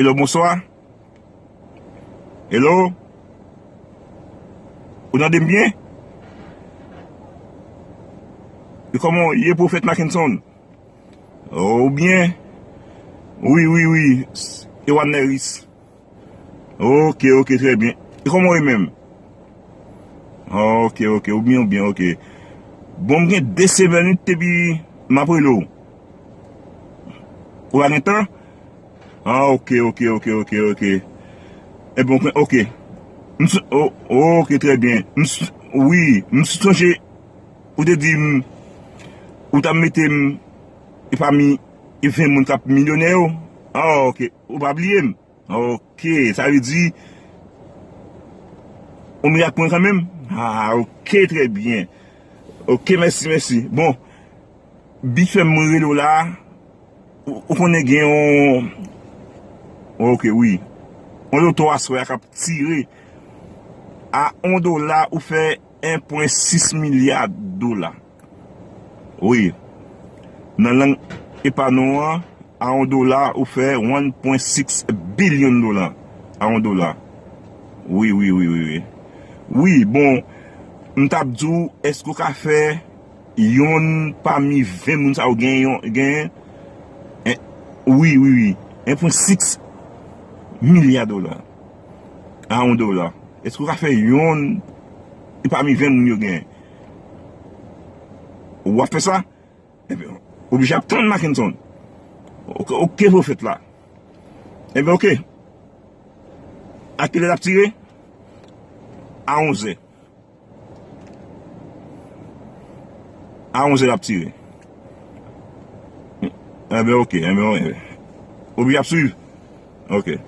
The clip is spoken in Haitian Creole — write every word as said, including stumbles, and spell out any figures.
Hello, bonswa. Hello. Ou tande m byen? E kòman w ye, Pwofèt Mackenson? Ou byen? Wi, wi, wi. Ewan Neris. Ok, ok, trè byen. E kòman w ye menm? Ok, ok, ou byen, ou byen, ok. Bon, m gen de semèn wi depi m ap rele w. Ou pa gen tan? Ah, ok, ok, ok, ok, ok. Ebyen, ok, ok. M s-, o-, ok, trè byen. M s-, wi, m sonje ou te di m, ou t ap mete m epami ven moun k ap milyonè yo. Ah, ok. Ou pa bliye m. Ok, sa vle di, ou mirak mwen kanmenm? Ah, ok, trè byen. Ok, mèsi, mèsi. Bon, bifè mwen rele w la, ou, ou konnen gen yon, ok, wi. Yon loto aswè a k ap tire. A yon dola, ou fè en pwen sis milya dola. Wi. Nan lang epa nou an, a yon dola, ou fè one point six billion dola. A yon dola. Wi, wi, wi, wi, wi. Wi, bon, m t ap di w, èske w ka fè yonn pami ven moun sa yo genyen, genyen? En, wi, wi, wi. En pwen sis milya dola. A yon dola. Èske w ka fè yonn epami ven moun yo genyen? W ap fè sa? Ebyen, oblije ap tann Mackenson. Ok, ok, Pwofèt la. Ebyen, ok. A kilè l ap tire? A onzè. A onzè l ap tire. Ebyen, ok, ebyen, ok. Oblije ap swiv. Ok.